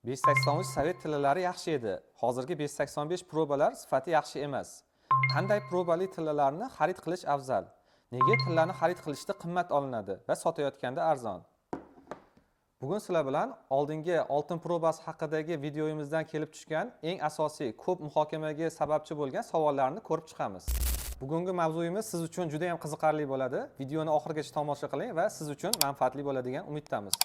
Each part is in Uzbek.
583 sovet tillalari yaxshi edi. Hozirgi 585 probalar sifati yaxshi emas. Qanday probali tillalarni xarid qilish afzal? Nega tillani xarid qilishda qimmat olinadi va sotayotganda arzon? Bugun sizlar bilan oldingi oltin probasi haqidagi videoyimizdan kelib tushgan eng asosiy, ko'p muhokamaga sababchi bo'lgan savollarni ko'rib chiqamiz. Bugungi mavzuyimiz siz uchun juda ham qiziqarli bo'ladi. Videoni oxirigacha tomosha qiling va siz uchun manfaatli bo'ladigan umiddamiz.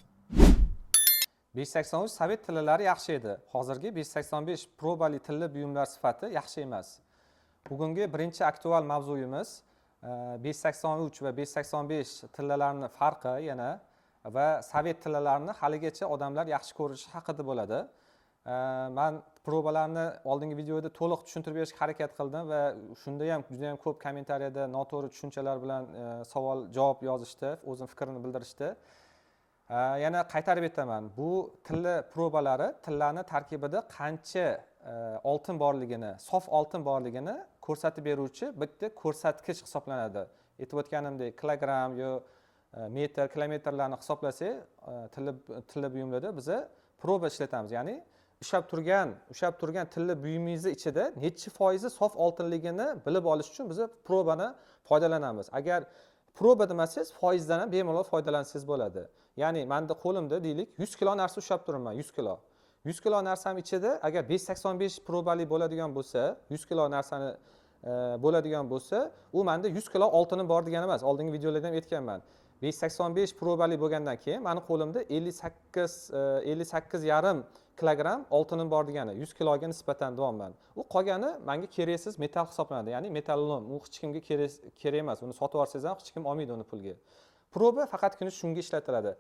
583 sovet tillalari yaxshi edi. Hozirgi 585 probali tilla buyumlar sifati yaxshi emas. Bugungi birinchi aktual mavzuyimiz 583 va 585 tillalarni farqi yana va sovet tillalarini haligacha odamlar yaxshi ko'rishi haqida bo'ladi. Man probalarni oldingi videoda to'liq tushuntirib berishga harakat qildim va shunda ham juda ham ko'p kommentariyada noto'g'ri tushunchalar bilan savol javob yozishdi, o'zini fikrini bildirishdi. Yana qaytarib aytaman, bu tilla probalari tillani tarkibida qancha oltin borligini, sof oltin borligini ko'rsatib beruvchi bitta ko'rsatkich hisoblanadi. Aytib o'tganimdek, kilogramm yo metr, kilometrlarni hisoblasak, tilla buyumlarda biza proba ishlatamiz, ya'ni ushlab turgan tilla buyumingizni ichida nechi foizi sof oltinligini bilib olish uchun biza probani foydalanamiz. Agar proba demasangiz, foizdan ham bemalol foydalansangiz bo'ladi. Ya'ni manda qo'limda, deylik, 100 kilo narsa ushlab turibman, 100 kilo. 100 kilo narsam ichida agar 585 probali bo'ladigan bo'lsa, 100 kilo narsani bo'ladigan bo'lsa, u manda 100 kilo oltinim bor degani emas. Oldingi videolarda ham aytganman, 585 probali bo'lgandan keyin mani qo'limda 58, 58,5 kilogramm oltinim bor degani, 100 kiloga nisbatan deyapman. U qolgani manga keraksiz metall hisoblanadi, ya'ni metallolom. U hech kimga kerak emas, uni sotib yuborsangiz ham hech kim olmaydi uni pulga. Proba faqatgina shunga ishlatiladi.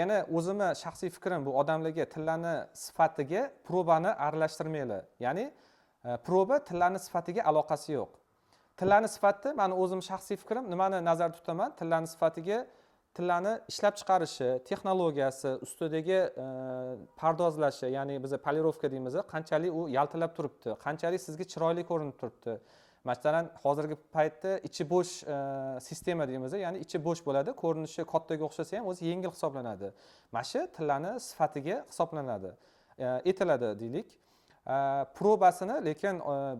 Yana o'zimni shaxsiy fikrim, bu odamlarga tillani sifatiga probani aralashtirmanglar. Ya'ni proba tillani sifatiga aloqasi yo'q. Tillani sifati, mani o'zim shaxsiy fikrim, nimani nazarda tutaman? Tillani sifatiga tillani ishlab chiqarishi, texnologiyasi, ustidagi pardozlashi, ya'ni biz полировка deymiz, qanchalik u yaltirab turibdi, qanchalik sizga chiroyli ko'rinib turibdi. Masalan, hozirgi paytda ichi bo'sh sistema deymiz, ya'ni ichi bo'sh bo'ladi, ko'rinishi kattaga o'xshasa ham, o'zi yengil hisoblanadi. Mana shu tillani sifatiga hisoblanadi, aytiladi, deylik. Probasini lekin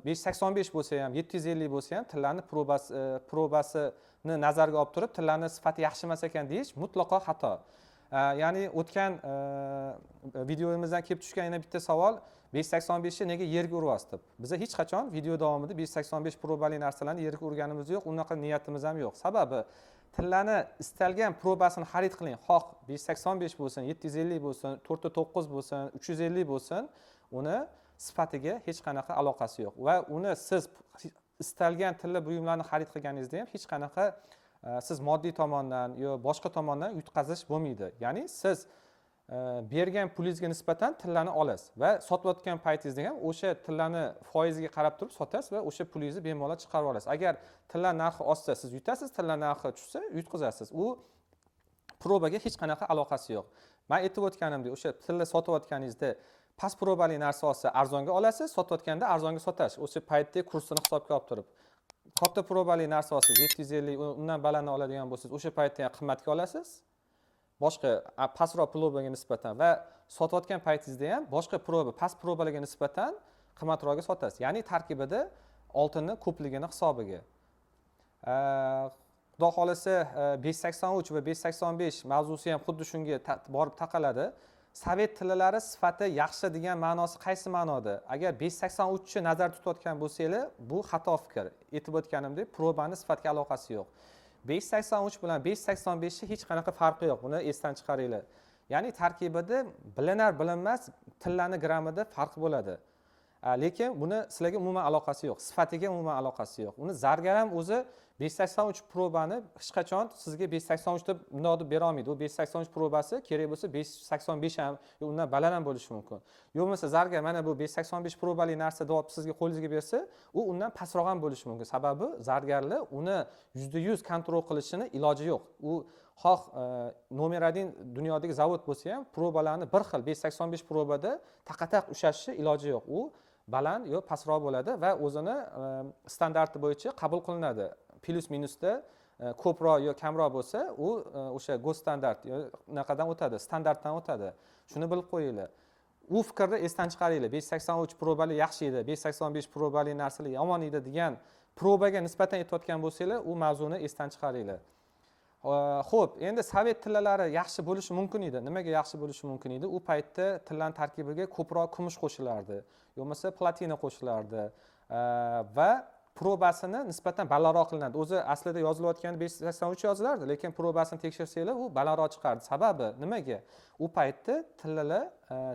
585 bo'lsa ham, 750 bo'lsa ham, tillani probasini nazarga olib turib, tillani sifati yaxshi emas ekan deyish mutlaqo xato. Ya'ni o'tgan videomizdan kelib tushgan yana bitta savol: 585ni nega yerga uryapsiz deb. Biza hech qachon video davomida 585 probali narsalarni yerga urganimiz yo'q, unaqa niyatimiz ham yo'q. Sababi tillani istalgan probasini xarid qiling, xoh 585 bo'lsin, 750 bo'lsin, 4,9 bo'lsin, 350 bo'lsin, uni sifatiga hech qanaqa aloqasi yo'q. Va uni siz istalgan tilla buyumlarni xarid qilganingizda ham hech qanaqa siz moddiy tomondan yo boshqa tomondan yutqazish bo'lmaydi. Ya'ni siz bergan pulingizga nisbatan tillani olasiz va sotayotgan paytingizda ham o'sha tillani foiziga qarab turib sotasiz va o'sha pulingizni bemalol chiqarib olasiz. Agar tilla narxi oshsa, siz yutasiz, tilla narxi tushsa, yutqizasiz. U probaga hech qanaqa aloqasi yo'q. Man aytib o'tganimdek, o'sha tilla sotayotganingizda past probali narsa olsa, arzonga olasiz, sotayotganda arzonga sotasiz, o'sha paytda kursini hisobga olib turib. Katta probali narsa olsangiz, 750, undan balandni oladigan bo'lsangiz, o'sha paytda ham qimmatga olasiz boshqa pastroq probaga nisbatan va sotayotgan paytingizda ham boshqa proba, past probalarga nisbatan qimmatroqga sotasiz, ya'ni tarkibida oltinni ko'pligini hisobiga. Xudo xohlasa, 583 va 585 mavzusi ham xuddi shunga borib taqaladi. Sovet tillalari sifati yaxshi degan ma'nosi qaysi ma'noda? Agar 583ni nazarda tutayotgan bo'lsanglar, bu xato fikr. Aytib o'tganimdek, probani sifatga aloqasi yo'q. 583 bilan 585ni hech qanaqa farqi yo'q, buni esdan chiqaringlar. Ya'ni tarkibida bilinar bilinmas tillani grammida farq bo'ladi. Lekin buni sizlarga umuman aloqasi yo'q, sifatiga umuman aloqasi yo'q. Uni zargar ham o'zi 583 probani hech qachon sizga 583 deb bundoq deb bera olmaydi. U 583 probasi kerak bo'lsa 585 ham yo undan baland ham bo'lishi mumkin. Yo bo'lmasa zargar mana bu 585 probali narsa deb sizga qo'lingizga bersa, u undan pastroq ham bo'lishi mumkin. Sababi zargarlar uni 100% контроль qilishini iloji yo'q. U xoh номер один dunyodagi zavod bo'lsa ham, probalarni bir xil 585 probada taqa taq ushlashni iloji yo'q. U baland yo pastroq bo'ladi va o'zini standarti bo'yicha qabul qilinadi. Plyus minusda ko'proq yo kamroq bo'lsa, u o'sha госстандарт yo unaqadan o'tadi, standartdan o'tadi. Shuni bilib qo'yinglar. U fikrni esdan chiqaringlar. 5,83 probali yaxshi edi, 5,85 probali narsalar yomon edi degan probaga nisbatan aytayotgan bo'lsanglar, u mavzuni esdan chiqaringlar. Xo'p, endi sovet tillalari yaxshi bo'lishi mumkin edi. Nimaga yaxshi bo'lishi mumkin edi? U paytda tillani tarkibiga ko'proq kumush qo'shilardi, bo'lmasa platina qo'shilardi va probasini nisbatan balandroq qilinadi. O'zi aslida yozilayotganda 5,83 yozilardi, lekin probasini tekshirsanglar, u balandroq chiqardi. Sababi nimaga? U paytda tillalar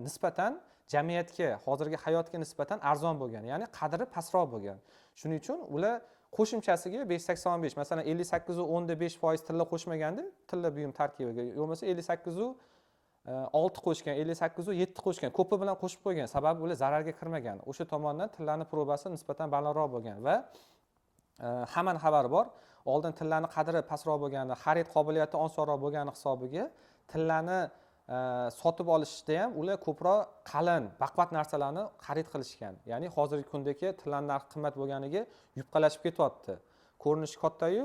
nisbatan jamiyatga, hozirgi hayotga nisbatan arzon bo'lgan, ya'ni qadri pastroq bo'lgan. Shuning uchun ular qo'shimchasiga 5,85, masalan, 58,5% tilla qo'shmaganda tilla buyum tarkibiga, bo'lmasa 58,6 qo'shgan, 58,7 qo'shgan, ko'pi bilan qo'shib qo'ygan. Sababi ular zararga kirmagan. O'sha tomondan tillani probasi nisbatan balandroq bo'lgan va hammani xabari bor, oldin tillani qadri pastroq bo'lgani, xarid qobiliyati osonroq bo'lgani hisobiga tillani sotib olishda ham ular ko'proq qalin, baquvvat narsalarni xarid qilishgan. Ya'ni hozirgi kundagi tillani narxi qimmat bo'lganiga yupqalashib ketyapti. Ko'rinishi kattayu,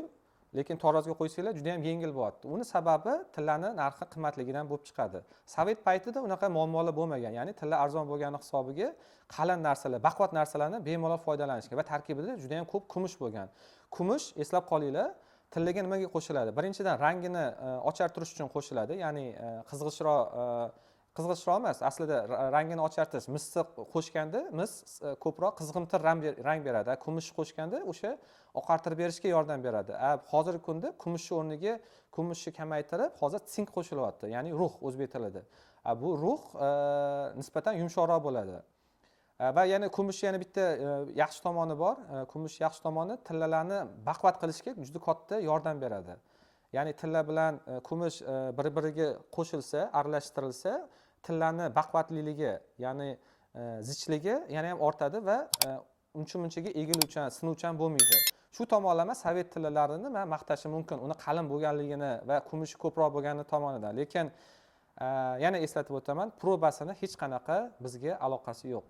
lekin taroziga qo'ysanglar juda ham yengil bo'lyapti. Uni sababi tillani narxi qimmatligidan bo'lib chiqadi. Sovet paytida unaqa muammolar bo'lmagan, ya'ni tilla arzon bo'lgani hisobiga qalin narsalar, baquvvat narsalarni bemalol foydalanishgan va tarkibida juda ham ko'p kumush bo'lgan. Kumush, eslab qolinglar, tillaga nimaga qo'shiladi? Birinchidan, rangini ochartirish uchun qo'shiladi, ya'ni qizg'ishroq emas, aslida rangini ochartirish. Misni qo'shganda mis ko'proq qizg'imtir rang beradi, kumush qo'shganda o'sha oqartirib berishga yordam beradi. Hozirgi kunda kumushni o'rniga, kumushni kamaytirib, hozir sink qo'shilyapti, ya'ni rux o'zbek tilida. Bu rux nisbatan yumshoqroq bo'ladi. Va yana kumushni yana bitta yaxshi tomoni bor. Kumush yaxshi tomoni tillalarni baquvvat qilishga juda katta yordam beradi. Ya'ni tilla bilan kumush bir biriga qo'shilsa, aralashtirilsa, tillani baquvvatliligi, ya'ni zichligi yana ham ortadi va uncha munchaga egiluvchan, sinuvchan bo'lmaydi. Shu tomonlama sovet tillalarini man maqtashim mumkin, uni qalin bo'lganligini va kumushi ko'proq bo'lgani tomonidan. Lekin yana eslatib o'taman, probasini hech qanaqa bizga aloqasi yo'q.